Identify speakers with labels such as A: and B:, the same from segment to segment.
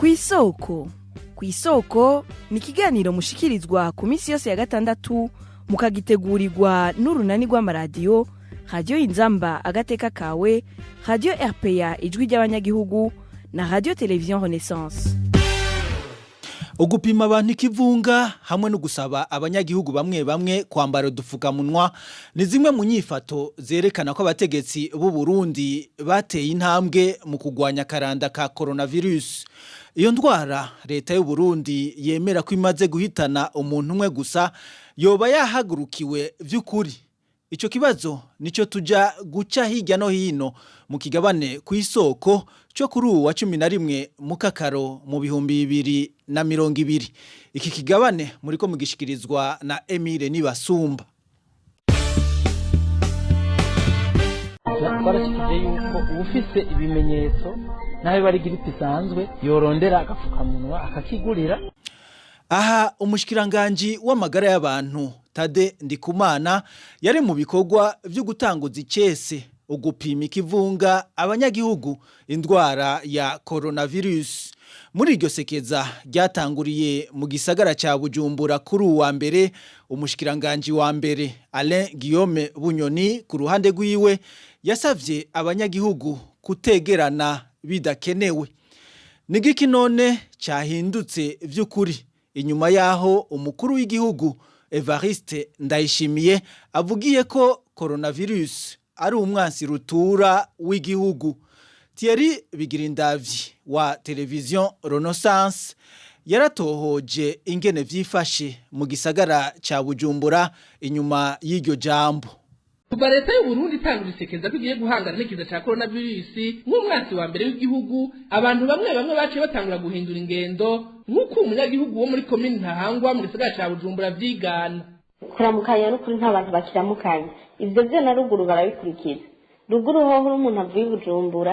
A: Kw'isoko. Kw'isoko ni ikiganiro mushikirizwa ku minsi yose ya gatandatu, mukagitegurirwa n'urunani rw'amaradiyo Radiyo Inzamba Agateka Kawe, Radiyo RPA Ijwi ry'Abanyagihugu na Radiyo Televiziyo Renaissance.
B: Ugupima abantu ikivunga hamwe no gusaba abanyagihugu bamwe bamwe kwambara udupfukamunwa ni zimwe mu nyifato zerekana ko abategetsi b'u Burundi bateye intambwe mu kugwanya akaranda ka coronavirus. Iyo ndwara leta y'u Burundi yemera ko imaze guhitana umuntu umwe gusa yoba yahagurukiwe vy'ukuri? Ico kibazo nico tuja guca hirya no hino mu kigabane ku Isoko cyo kuri ubu wa 11 Mukakaro mu 2020. Iki kigabane muriko mugishikirizwa na Emile Nibasumba.
C: Twarashikije yuko uwufise ibimenyetso naho biba ari grippe isanzwe yorondera agapfukamunwa akakigurira.
B: Aha umushikiranganji w'amagara y'abantu Tade Ndikumana yari mu bikorwa vyo gutanguza icese ugupima ikivunga abanyagihugu indwara ya coronavirus. Muri iryo sekeza ryatanguriye mu gisagara ca Bujumbura kuri uwa mbere, umushikiranganji wa mbere Alain Guillaume Bunyoni ku ruhande rwiwe yasavye abanyagihugu kutegerana bidakenewe. Nigiki none cyahindutse vy'ukuri inyuma yaho umukuru w'igihugu Evariste Ndayishimiye avugiye ko coronavirus ari umwansi rutura w'igihugu? Thierry Bigirindavyi wa Television Renaissance yaratohoje ingene vyifashe mu gisagara ca Bujumbura inyuma y'iryo jambo.
D: Kuva leta y'u Burundi itangura isekeza ko igiye guhangana n'ikiza ca coronavirus nk'umwansi wa mbere w'igihugu, abantu bamwe bamwe baciye batangura guhindura ingendo, nk'uko umunyagihugu wo muri komini Ntahangwa mu gisagara ca Bujumbura vyigana.
E: Kuramukanya n'ukuri nta bantu bakiramukanya. Ibyo byo na ruguru barabikurikiza. Ruguru hoho uri umuntu avuye i Bujumbura,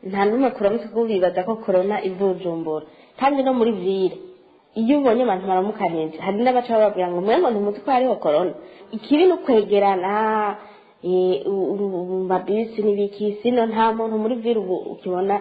E: nta n'umwe kuramutse kuko bibaza ko korona iva i Bujumbura. Kandi no muri ville iyo ubonye abantu baramukanije, hari n'abaca bababwira ngo mwe ngo ntimuzi ko hariho korona. Ikibi ni ukwegerana mu mabisi n'ibiki. Sino nta muntu muri ville ubu ukibona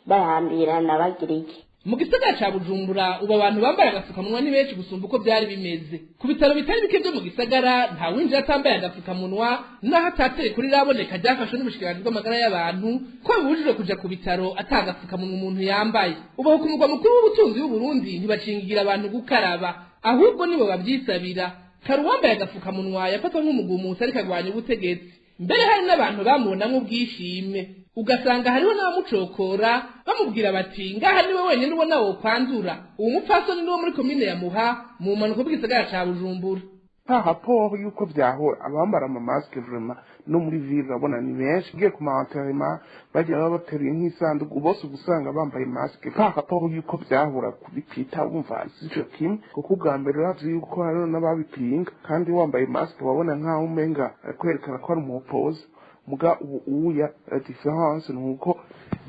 E: bahambirana bagira iki.
D: Mu gisagara ca Bujumbura ubu abantu bambaye agapfukamunwa ni benshi gusumba uko byari bimeze. Ku bitaro bitari bike byo mu gisagara nta winjira atambaye agapfukamunwa, naho atategeko riraboneka ryafashwe n'ubushikiranganji bw'amagara y'abantu ko bibujijwe kuja ku bitaro ata agapfukamunwa umuntu yambaye. Ubu ku mugwa mukuru w'ubutunzi w'u Burundi ntibacingira abantu gukaraba, ahubwo nibo bavyisabira. Kare uwambaye agapfukamunwa yafatwa nk'umugumutsi ariko agwanya ubutegetsi, mbere hari n'abantu bamubonamwo ubwishime, ugasanga hariho n'abamucokora bamubwira bati: "Ngaha niwe wenyine ubona wokwandura." Uwo mupfasoni niwo muri komine ya Muha mu bumanuko bw'igisagara ca Bujumbura.
F: Par rapport yuko vyahora, abambara ama masques vraiment no muri ville urabona ni benshi. Ugiye ku ma enterrement bagiye baba bateruye nk'isanduku, bose uba usanga bambaye masque. Par rapport yuko vyahora kubipita, wumva sico kimwe, kuko ubwa mbere uravye yuko hariho n'ababipinga, kandi wambaye masque wabona nkaho umenga kwerekana ko ari umupoza. Muga ubu uya la différence ni uko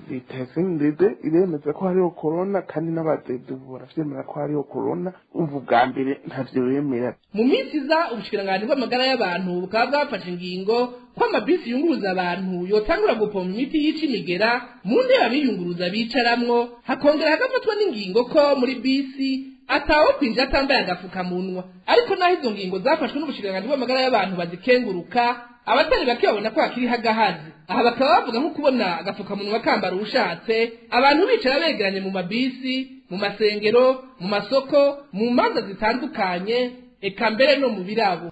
F: leta ya CNDD iremeza ko hariho corona, kandi n'abadede ubu baravyemera ko hariho corona. Umva, ubwa mbere ntavyo bemera.
D: Mu minsi iza ubushikiranganji bw'amagara y'abantu bukaba bwafashe ingingo ko amabisi yunguruza abantu yotangura gupompa imiti yica imigera mu ntebe abiyunguruza bicaramwo, hakongera hagafatwa n'ingingo ko muri bisi atawo kwinjira atambaye agapfukamunwa. Ariko naho izo ngingo zafashwe n'ubushikiranganji bw'amagara y'abantu bazikenguruka, abatari bake babona ko hakiriho agahazi. Aha bakaba bavuga nko kubona agapfukamunwa kambara uwushatse, abantu bicara begeranye mu mabisi, mu masengero, mu masoko, mu manza zitandukanye, eka mbere no mu birabo.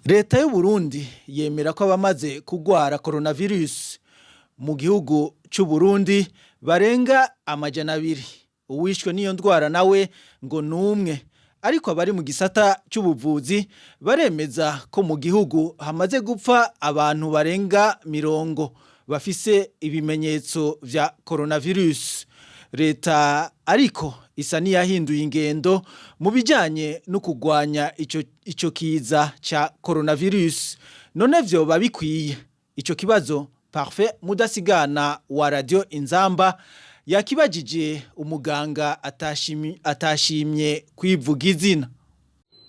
B: Leta y'u Burundi yemera ko abamaze kugwara coronavirus mu gihugu c'u Burundi barenga 200. Uwishwe n'iyo ndwara nawe ngo numwe. Ariko abari mu gisata c'ubuvuzi baremeza ko mu gihugu hamaze gupfa abantu barenga 40 bafise ibimenyetso vya coronavirus. Leta ariko isa niyahinduye ingendo mu bijanye no kugwanya ico kiza ca coronavirus. None vyoba bikwiye? Ico kibazo Parfait Mudasigana wa Radio Inzamba yakibajije umuganga atashimye kwivuga izina.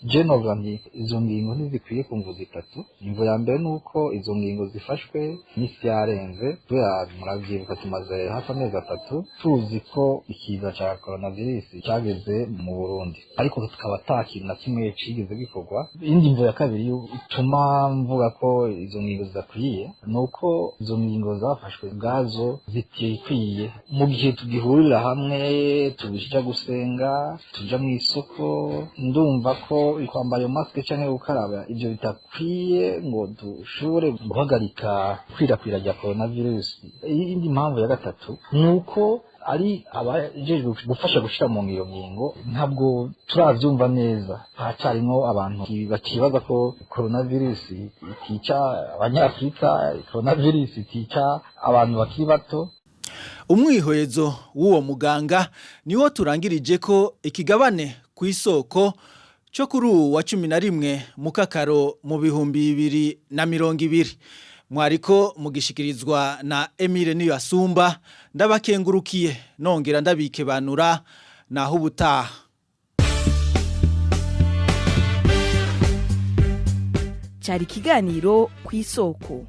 G: Je novuga nti izo ngingo ntizikwiye ku mvo zitatu. Imvo ya mbere ni uko izo ngingo zifashwe iminsi yarenze, kubera muravyibuka tumaze hafi amezi 3 tuzi ko ikiza ca coronavirus cageze mu Burundi, ariko tukaba ata kintu na kimwe cigeze gikorwa. Iyindi mvo ya kabiri ituma mvuga ko izo ngingo zidakwiye ni uko izo ngingo zafashwe ubwazo zitikwiye mu gihe tugihurira hamwe, tuja gusenga, tuja mu isoko. Ndumva ko kwambara iyo masike canke gukaraba ivyo bitakwiye ngo dushobore guhagarika kwirakwira rya coronavirus. Iyindi mpamvu ya gatatu ni uko ari abajejwe gufasha gushira mu ngiro ngingo ntabwo turavyumva neza, haracarimwo abantu bakibaza ko coronavirus itica abanyafrika, coronavirus itica abantu bakiri bato.
B: Umwihwezo w'uwo muganga niwo turangirije ko ikigabane ku isoko cyo kuri uwu wa 11 mukakaro mu 2020. Mwariko mugishikirizwa na Emile Niyasumba. Ndabakengurukiye, nongera ndabikebanura, naho ubutaha.
A: Cyari ikiganiro ku isoko.